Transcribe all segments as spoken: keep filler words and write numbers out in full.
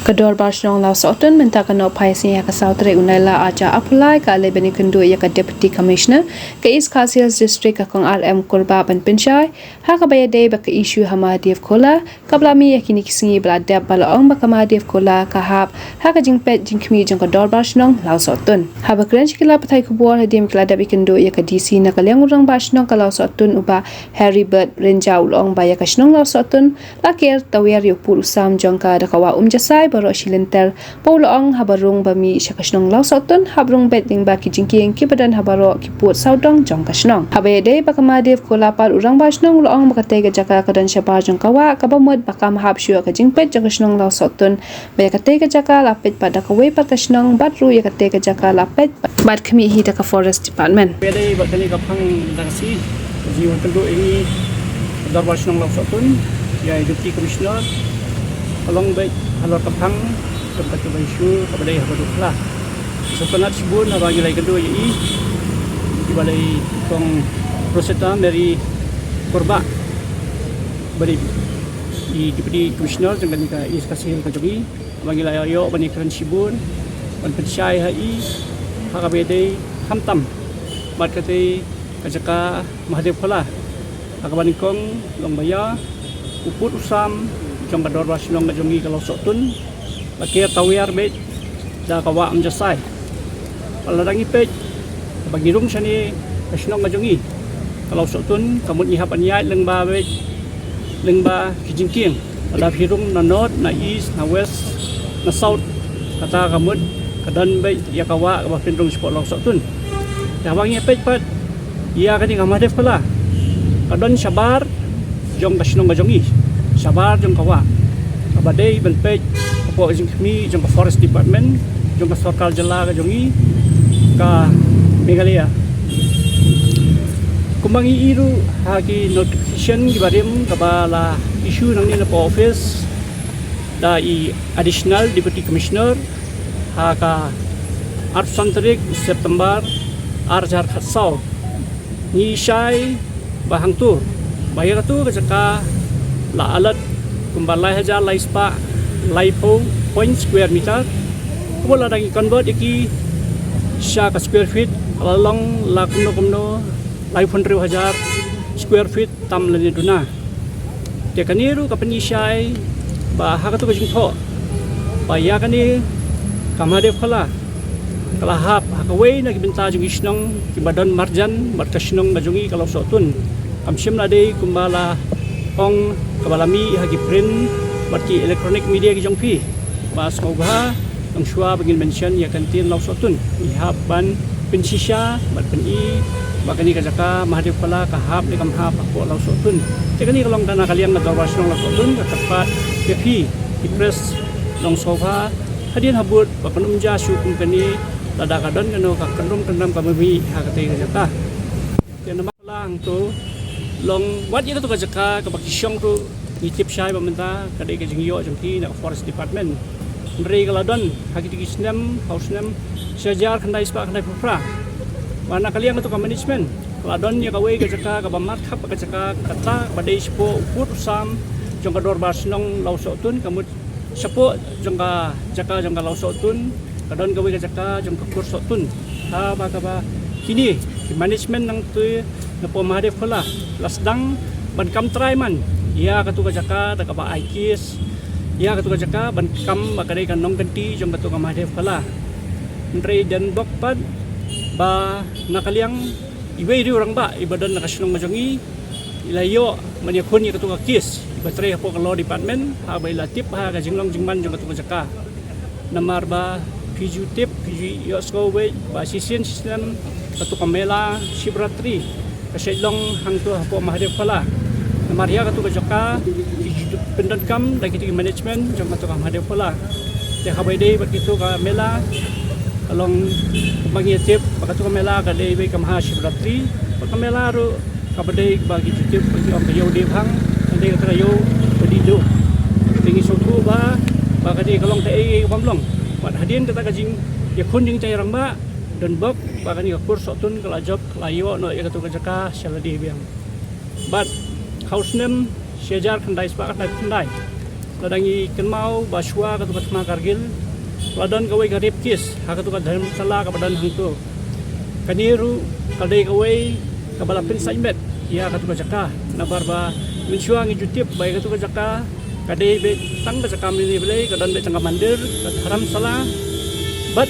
Ka Dorbar Shnong Lawsohtun mynta ka nohphai sngi ha ka saw tarik u Nailar arhajar arphew lai ka la leit ban ïakynduh ïa ka Deputy Commissioner ka East Khasi Hills District ka Kong R M Kurbah ban pynshai ha kaba ïadei bad ka issue ha Mahadev Khola kaba la mih ha kine ki sngi ba la dep ba la ong ba ka Mahadev Khola ka hap ha ka jingpeit jingkhmih jong ka Dorbar Shnong Lawsohtun. Haba kren sha ki lad pathai khubor hadien ba ki la dep ïakynduh ïa ka D C na ka liang u Rangbah Shnong ka Lawsohtun u Bah Heribert Rynjah u la ong ba ïa ka shnong Lawsohtun la ker tawiar ïa u pud u sam jong ka da ka wah Umjasai baroh shi lynter, ba u la ong haba rung ba mih sha ka shnong Lawsohtun hap rung beit lyngba ki jingkieng kiba don ha baroh ki pud sawdong jong ka shnong. Haba ïadei bad ka Mahadev Khola pat u Rangbah Shnong u la ong ba katei ka jaka ka don shabar jong ka wah kaba mut ba kam hap shuh ka jingpeit jong ka shnong Lawsohtun, ba ïa katei ka jaka la peit pat da kawei pat ka shnong bad ruh ïa katei ka jaka la peit bad khmih hi da ka Forest Department. Ïadei bad kane ka phang da ka sngi, ka jingwan kynduh ïa ngi Dorbar Shnong Lawsohtun ïa i Deputy Commissioner ka long beit halor ka phang jong katu ka issue kaba dei ha Mahadev Khola. Sngewtynnat shibun haba ngi la ïakynduh ïa i, i ba dei Kong Rosetta Mary Kurbah ba dei i Deputy Commissioner jong kane ka East Khasi Hills ka jong i. Ba ngi la ïoh ban ïakren shibun ban pynshai ha i ha kaba ïadei khamtam bad katei ka jaka Mahadev Khola, ha kaba nyngkong long ba ïa u pud u sam jong ka Dorbar Shnong ka jong i ka Lawsohtun la ker tawiar beit da ka wah Umjasai. Ba lada ngi peit ba ngi rung shane ka shnong ka jong i ka Lawsohtun ka mut ngi hap ban ïaid lyngba beit lyngba ki jingkieng. Lada phi rung na north, na east, na west, na south, kata ka mut ka don beit ïa ka wah kaba pynrung shapoh Lawsohtun. Te haba ngi peit pat ïa kane ka Mahadev Khola ka don shabar jong ka shnong ka jong i, shabar jong ka wah, kaba dei ban peit hapoh ka jingkhmih jong ka Forest Department jong ka sorkar jylla ka jong i ka Meghalaya. Kumba ngi ïohi ruh ha ki notification kiba rim kaba la issue nangne na ka office da i Additional Deputy Commissioner ha ka arphew san tarik September arhajar khatsaw. Ngi shai ba hangto ba ïa katu ka jaka la allot kumba lai hajar lai spah laiphew point square meter. Kumba lada ngi convert ïa ki sha ka square feet la long la kumno kumno laiphew hynriew hajar square feet tam lane duna. Te kane ruh ka pynshai ba ha katu ka jingthoh ba ïa kane ka Mahadev Khola ka la hap ha kawei na ki bynta jong ki shnong kiba don marjan bad ka shnong ka jong i ka Lawsohtun. Kam shym la dei kumba la ong kaba la mih ha ki print bad ki electronic media ki jong phi ba sngewbha, nang shuwa ba ngin mention ïa ka ktien Lawsohtun, ngi hap ban pynshisha bad pyni ba kane ka jaka Mahadev Khola ka hap ne kam hap hapoh Lawsohtun. Te kane ka long da na ka liang ka Dorbar Shnong Lawsohtun ka kyrpad ïa phi ki press, nang sngewbha hadien habud ba kan ym jia shuh kum kane, lada ka don kano ka kyndrum kyndam kaba mih ha katei ka jaka. Te namar ba la hangto long wat ïa katu ka jaka kaba ki shong ruh ngi tip shai ba mynta ka dei ka jingïoh jong ki na ka Forest Department. Hynrei ka la don ha kito ki snem, ha u snem shi hajar khyndai spah khyndaiphew phra. Ba na ka liang katu ka management ka la don ïa kawei ka jaka kaba markhap ka jaka kata kaba dei shapoh u pud u sam jong ka Dorbar Shnong Lawsohtun, ka mut shapoh jong ka jaka jong ka Lawsohtun ka don kawei ka jaka jong ka Kur Sohtun. Haba kaba kine ki management nangtu napoh Mahadev Khola la sdang ban kam trai man ïa katu ka jaka da kaba ai case ïa katu ka jaka ban kam ba ka dei ka nongkynti jong katu ka Mahadev Khola. Hynrei don bok pat ba na ka liang iwei riew rangbah iba don na ka shnong ka jong i i la ïoh ban ïakhun ïa katu ka case iba trei hapoh ka Law Department haba i la tip ha ka jinglong jingman jong katu ka jaka. Namar ba phi ju tip, phi ju ïohsngew beit ba shisien shisnem katu ka mela Shivratri ka shait long hangto hapoh Mahadev Khola. Namar ïa katu ka jaka ki ju pyndonkam da kito ki management jong katu ka Mahadev Khola. Te haba ïadei bad kito ka mela ka long kumba ngi tip ba katu ka mela ka dei beit ka Maha Shivratri, bad ka mela ruh kaba dei ba ki ju tip ba ki ong ka ïew Debhang, ka dei kata ka ïew ba dih duh. Te ngi sngewthuh ba ba ka dei ka long kaei kaei bym long. Bad hadien kata ka jingïakhun jingïatreilang ba don bok ba kane ka Kur Sohtun ka la jop, ka la ïoh noh ïa katu ka jaka sha lade biang. Bad ha u snem shi hajar khyndai spah khyndai phew khyndai Lada ngi kynmaw ba shuwa katu ka thma Kargil, la don kawei ka rape case ha katu ka dhormshala kaba don hangto. Kane ruh ka dei kawei kaba la pynsait met ïa katu ka jaka. Namar ba mynshuwa ngi ju tip ba ïa katu ka jaka ka dei beit tang ka jaka mane Blei, ka don beit tang ka mandir, ka dhormshala bad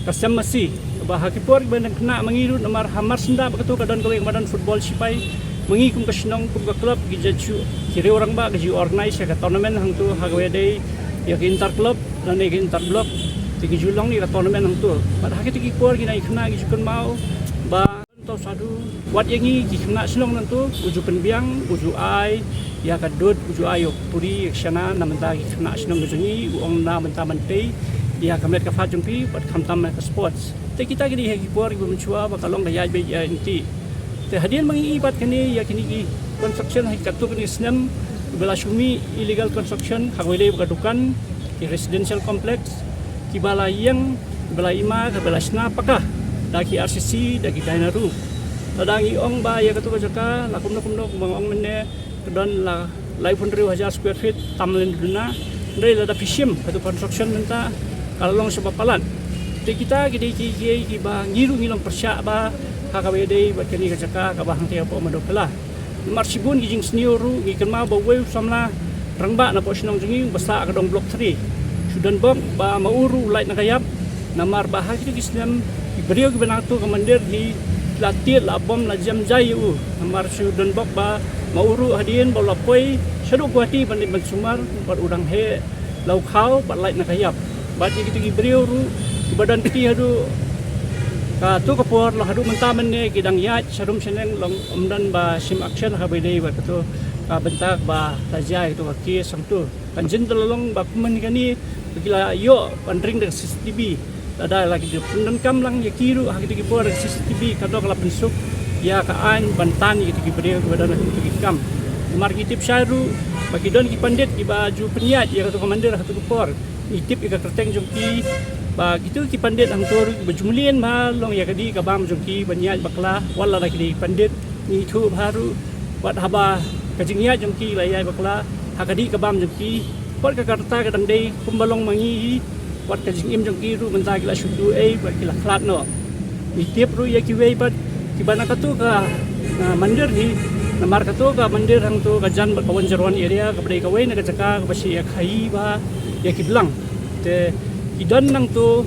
ka sem masi. Ba ha ki por kiba dang khynnah ma ngi ruh, namar ha Marsyndah ba katu ka don kawei kaba don football shipai, ma ngi kum ka shnong, kum ka club, ki ju, ki riew rangbah ki ju organize ïa ka tournament hangto, ha kaba dei ïa ka inter club lane ka inter block. Te ki ju long ïa ka tournament hangto. Bad ha kiti ki por ki nai khynnah ki ju kynmaw ba to sadu, wat ïa ngi ki khynnah shnong nangto, u ju pynbiang, u ju ai ïa ka dud, u ju ai ïa u puri, ïa ka shana na bynta ki khynnah shnong ka jong ngi, u ong na bynta ban tei ïa ka met ka phad jong phi bad khamtam ïa ka sports. Te kita ki dei ha ki por kiba mynshuwa ba ka long ka ïaid beit ïa lynti. Te hadien ba ngi i pat kane ïa kine ki construction ha katu kane snem, ba la shu mih illegal construction ha kaba dei ka dukan, ki residential complex, kiba la ïeng, kiba la ima, kiba la shna paka da ki R C C, da ki Dyna ruh. Lada ngi ong ba ïa katu ka jaka la kumno kumno, kumba nga ong mynne, ka don la laiphew hynriew hajar square feet, tam lane duna. Hynrei lada phi shim katu construction mynta, ka la long shibun palat. Te kita ki dei kiei kiei kiba ngi ruh ngi long pyrshah ba ha kaba dei bad kane ka jaka kaba hangtei hapoh Madakula. Namar shibun ki jingsniew ruh ngi kynmaw ba uwei u samla rangbah napoh shnong jong ngi uba sah ha ka dong Block three, shu don bok ba ma u ruh u lait na ka ïap. Namar ba ha kito ki snem ki briew kiba na kato ka mandir hi la tied, la bom, la jem jai ïa u. Namar shu don bok ba ma u ruh hadien ba u la poi shaduh Guwahati ban leit ban sumar bad u dang heh la u khaw bad lait na ka ïap. Bad ïa kito ki briew ruh kiba don kti haduh kato ka por, la haduh mynta mynne ki dang ïaid sharum shaneng, long ym don ba shim action ha kaba dei bad kato ka bynta ba la jia ïa kato ka case hangto. Kan jin da la long ba kumne kane ba ki la ïoh ban ring da ka C C T V. Lada la ki pyndonkam lang ïa ki ruh ha kito ki por da ka C C T V, kato ka la pynsuk ïa ka aiñ ban tan ïa kito ki briew kiba don ha kito ki kam. Namar ngi tip shai ruh ba ki don ki pandit kiba ju pynïaid ïa kato ka mandir ha kato ka por. Ngi tip ïa ka kyrteng jong ki ba kito ki pandit hangto ruh kiba ju mlien bha long ïa ka dih ka bam jong ki ban ïaid bakla, wat la da ki dei pandit. Ngi thuh bha ruh wat haba ka jingïaid jong ki la ïaid bakla ha ka dih ka bam jong ki, wat ka rta ka dang dei kumba long ma ngi hi, wat ka jingim jong ki ruh mynta ki la shu duh ei, wat ki la khlad noh. Ngi tip ruh ïa kiwei pat kiba na kato ka, ah, mandir hi, namar kato ka mandir hangto ka jan bad ka Wanjirwan area, kaba dei kawei na ka jaka kaba shu ïa khaïi bha ïa ki blang. Te ki don nangto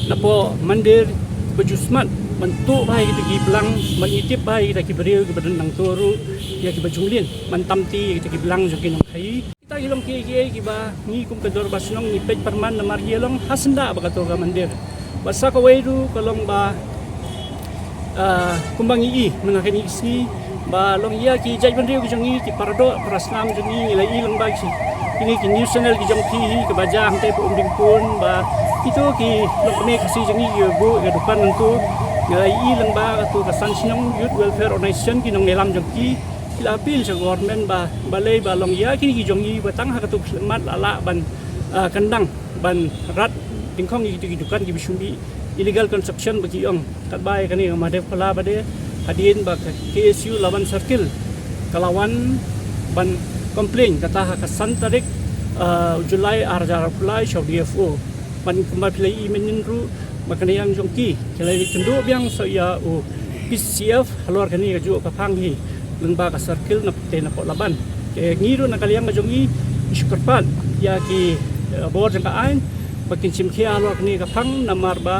napoh mandir ba ju smat ban tuh bha ïa kita ki blang, ban itip bha ïa kita ki briew kiba don nangto ruh, ïa kiba ju mlien ban tam ti ïa kita ki blang jong ki nongkhaïi. Kita ki long kiei kiei kiba ngi kum ka dorbar shnong ngi peit pyrman namar ki long ha syndah bad kato ka mandir. Bad sa kawei ruh ka long ba, ah, kumba ngi i mynta kine ki sngi ba long ïa ki jaitbynriew ki jong ngi, ki paradoh parasnam jong ngi, ngi la i lyngba ki, kine ki news channel ki jong phi hi kiba jia hangtei hapoh Umdingpur, ba kito ki longkmie Khasi jong ngi kiba buh ïa ka dukan nangto. Ngi la i lyngba kato ka San Shnong Youth Welfare Organization, ki nongïalam jong ki, ki la appeal sha government ba balei ba long ïa kine ki jong ngi ba tang ha kato ka khyllipmat la lah ban, ah, kyndang ban rat dyngkhong ïa kito ki dukan kiba shu mih illegal construction ba ki ong. Katba ïa kane ka Mahadev Khola ba dei hadien ba ka K S U Laban Circle ka la wan ban complain kata ha ka san tarik, ah, July ar hajar arphew lai sha u D F O. Ban kumba phi la i mynnin ruh ba ka liang jong ki ki la ïakynduh biang sa ïa u P C F halor kane kajuh ka phang hi lyngba ka circle na pyrthei napoh Laban. Te ngi ruh na ka liang ka jong ngi ngi shu kyrpad ïa ki, eh, bor jong ka aiñ ba kin shim khia halor kane ka phang namar ba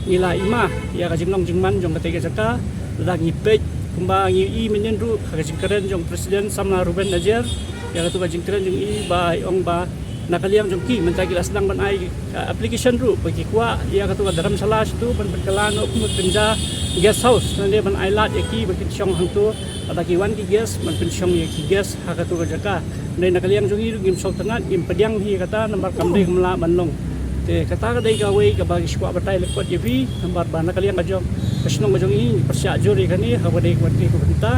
ngi la ima ïa ka jinglong jingman jong katei ka jaka. Lada ngi peit kumba ngi i mynnin ruh ha ka jingkren jong President Samla Ruben Najer, ïa kato ka jingkren jong i ba i ong ba na ka liang jong ki mynta ki la sdang ban ai, uh, application ruh ba ki kwah ïa kato ka dharamshala shato ban pynkylla noh kum ka kynja guest house, lane ban ai lad ïa ki ba kin shong hangto, lada ki wan ki guest ban pynshong ïa ki guest ha kato ka jaka. Hynrei na ka liang jong ngi ruh ngim sngewtynnat, ngim pdiang hi ïa kata namar kam dei kam lah ban long. Te kata ka dei kawei kaba ngi shu kwah batai lyngkot ïa phi namar ba na ka liang ka jong ka shnong ka jong ngi ngi pyrshah jur ïa kane ha kaba dei ka bynta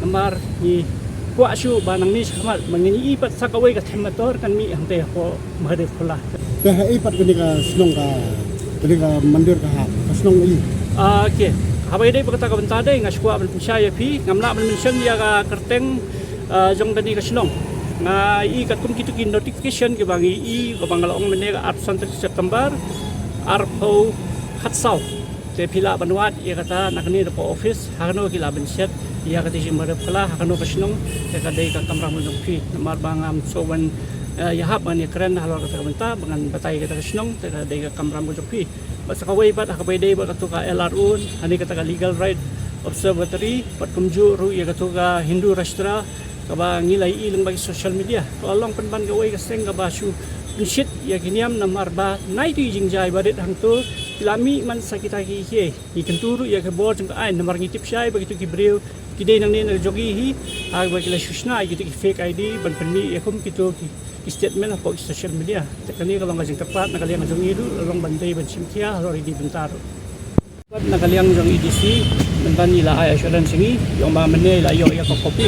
namar ngi kwah shuh ba nangne shakhmat ba ngin i pat sa kawei ka themator kan mih hangtei hapoh Mahadev Khola. Te ha i pat kane ka shnong ka, kane ka mandir ka ha, ka shnong i. Ah, okay. Haba ïadei bad kata ka bynta dei nga shu kwah ban pynshai ïa phi, ngam lah ban mention ïa ka kyrteng, ah, jong kane ka shnong. Nga i katkum kitu ki notification kiba ngi i, kaba nga la ong mynne ka arphew san tarik September, arphew khatsaw. Te phi lah ban wad ïa kata na kane da ka office, ha kano ki lah ban shet ïa kata ka jingbarim kylla, ha kano ka shnong, te ka dei ka kamram ka jong phi. Namar ba ngam sngewbha ban, eh, ïahap ban ïakren halor kata ka bynta, ba ngan batai kata ka shnong, te ka dei ka kamram ka jong phi. Bad sa kawei pat, ha kaba ïadei bad katu ka L R O, hangne kata ka Legal Right Observatory, bad kumjuh ruh ïa katu ka Hindu Rashtra, kaba ngi la ïohi lyngba ki social media. Ka la long pynban kawei ka seng kaba shu pynshit ïa ki niam namar ba na itu i jingjia ba rit hangto ki la mih man sa kita ki, ki, ngi kyntu ruh ïa ka bor jong ka aiñ namar ngi tip shai ba kitu ki briew ki dei nangne na jong ngi hi, ha kaba ki la shu shna ïa kitu ki fake I D ban pynmih ïa kum kitu ki, ki statement hapoh ki social media. Te kane ka long ka jingkyrpad na ka liang jong ngi ruh, la long ban dei ban shim khia halor kine ki bynta ruh. Bad na ka liang jong i D C, mynta ngi la ai assurance ïa ngi, ïa ong ba mynne i la ïoh ïa ka copy.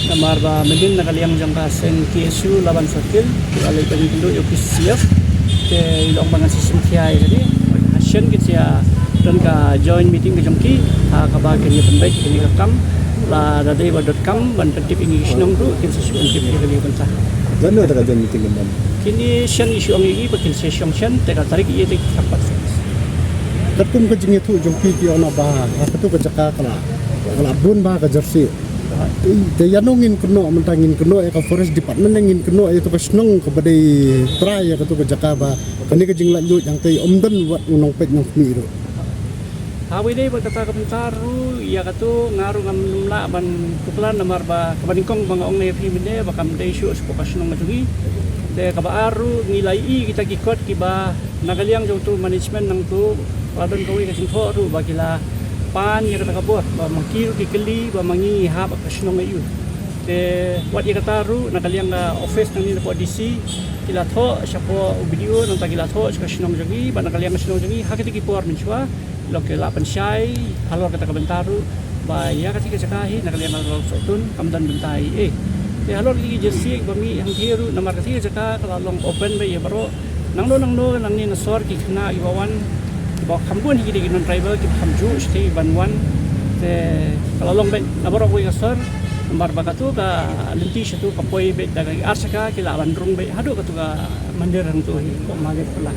Namar ba mynnin na ka liang jong ka seng K S U Laban Circle, i la leit ban ïakynduh ïa u P C C F. Te i la ong ba ngan sa shim khia ïa kane. Ha shen kin sa don ka joint meeting ka jong ki, ha kaba kin ïa pynbeit ïa kane ka kam. Lada dei ba donkam ban pyntip ïa ngi ki shnong ruh, kin sa shu pyntip ïa kane ka bynta. Don da ka joint meeting kan don. Kine shen i shu ong ïa ngi ba kin sa shong shen, te ka tarik ïa te ki kam pat. Katkum ka jingïathuh jong phi ki ong ba ha katu ka jaka ka la, ka la bun bha ka jersey. Te ïano ngin kynnoh, mynta ngin kynnoh ïa ka Forest Department ne ngin kynnoh ïa katu ka shnong kaba dei trai ïa katu ka jaka ba kane ka jinglaitluid hangtei ym don wat u nongpeit nongkhmih ruh. Ha kaba ïadei bad kata ka bynta ruh, ïa katu nga ruh ngam lah ban tuklar namar ba kaba nyngkong ba nga ong ïa phi mynne ba kam dei shuh shuh ka shnong ka jong ngi. Te kaba ar ruh ngi la ïohi kita ki kot kiba na ka liang jong utu management nangtu, la don kawei ka jingthoh ruh ba ki la pan ïa kata ka bor, ba ma ki ruh ki kylli ba ma ngi ngi hap ka shnong aïu. Te wat ïa kata ruh na ka liang ka office nangne napoh D C ki la thoh shapoh u B D O, nangta ki la thoh sha ka shnong jong ngi, bad na ka liang ka shnong jong ngi ha kita ki por mynshuwa long ki la pynshai halor kata ka bynta ruh ba ïa kata ka jaka hi na ka liang ka Sohtun kam don bynta ei ei. Te halor kata ka jersey ba mih hangtei ruh namar kata ka jaka ka la long open beit ïa baroh. Nangno nangno nangne na sor ki khynnah kiba wan, kiba kham bun hi ki dei ki non tribal kiba kham juh shatei ban wan. Te ka la long beit na baroh kawei ka sor namar ba katu ka lynti shatu ka poi beit da ka ar shaka ki la ban rung beit haduh katu ka mandir hangtu hi ko ma ki pla.